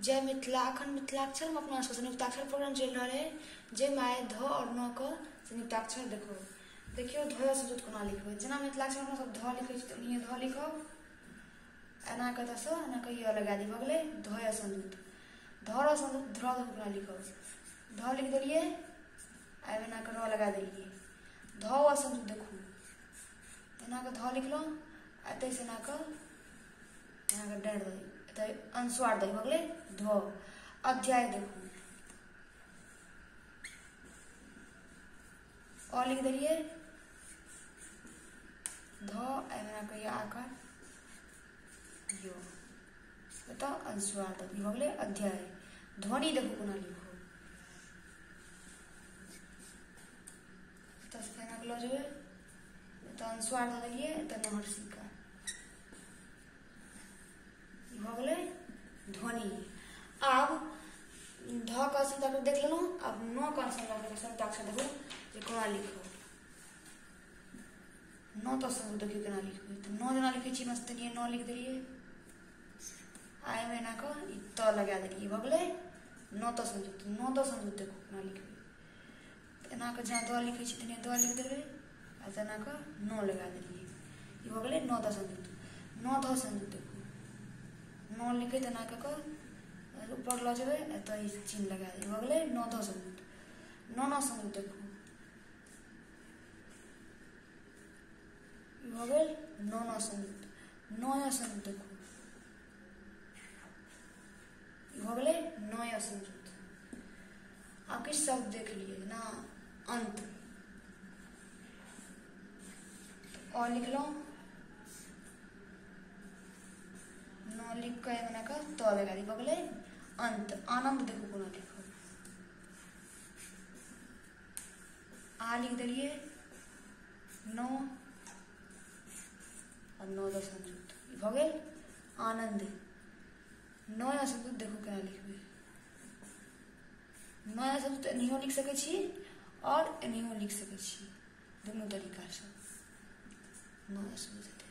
जय मिथिला। अखन मिथिलाक्षर में अपना सबके संयुक्ताक्षर प्रोग्राम चलि रहल है, जाहिमे आइ ध और न के संयुक्ताक्षर देखो। देखियो ध संयुक्त कोना लिखबै। जेना मिथिलाक्षर अपना सब ध लिखै छी तेनाहिए ध लिखब, एना के एतऽसँ एना के य लगा दी, भऽ गेलै ध संयुक्त। ध र संयुक्त ध्र देखो कोना लिखब। ध लिख देलियै, आ एना के र लगा देलियै। ध संयुक्त देखू, एना के ध लिखलहुँ, आ एतऽसँ एना के डाँटि देलियै, एतऽ अनुस्वार दही, भऽ गेलै ध। अध्याय देखू, अ लिख देलियै, ध एना के आकार यो, एतऽ अनुस्वार दही, भऽ गेलै अध्याय। ध्वनि देखू कोना लिखू। एतऽसँ एना के लऽ जेबै, एतऽ अनुस्वार दऽ देलियै, एतऽ नहर सिक्का, भऽ गेलै ध्वनि। आब ध के संयुक्ताक्षर देख लेलहुँ, आब न के संयुक्ताक्षर देखू जे कोना लिखब। न तऽ संयुक्त देखियौ केना लिखबै। तऽ न जेना लिखै छियै मस्त तेनाहिए न लिख देलियै, आ एहिमे एना कऽ ई त लगा देलियै, भऽ गेलै न तऽ संयुक्त। न तऽ संयुक्त देखू केना लिखबै। एना कऽ जेना द लिखै छियै तेनाहिए द लिख देबै, आ तेना कऽ न लगा देलियै, ई भऽ गेलै न तऽ संयुक्त। न ध संयुक्त देखू, न लिखैत एना कऽ कऽ ऊपर लऽ जेबै, एतऽ ई चिन्ह लगा देबै, भऽ गेलै न ध संयुक्त। न न संयुक्त देखू, ई भऽ गेल न न संयुक्त। न य संयुक्त देखू, ई भऽ गेलै न य संयुक्त। आब किछु शब्द देख लियै, जेना अंत, अ लिखलहुँ, न लिख कऽ एना कऽ त लगा दी, भऽ गेलै अंत। आनंद देखू कोना लिखब। आ लिख देलियै, नौ आ नौ दस संयुक्त, ई भऽ गेल आनंद। नौ संयुक्त देखू केना लिखबै। नौ संयुक्त एनाहियो लिख सकै छी और एनाहियो लिख सकै छी, दुनू तरीकासँ नौ संयुक्त हेतै।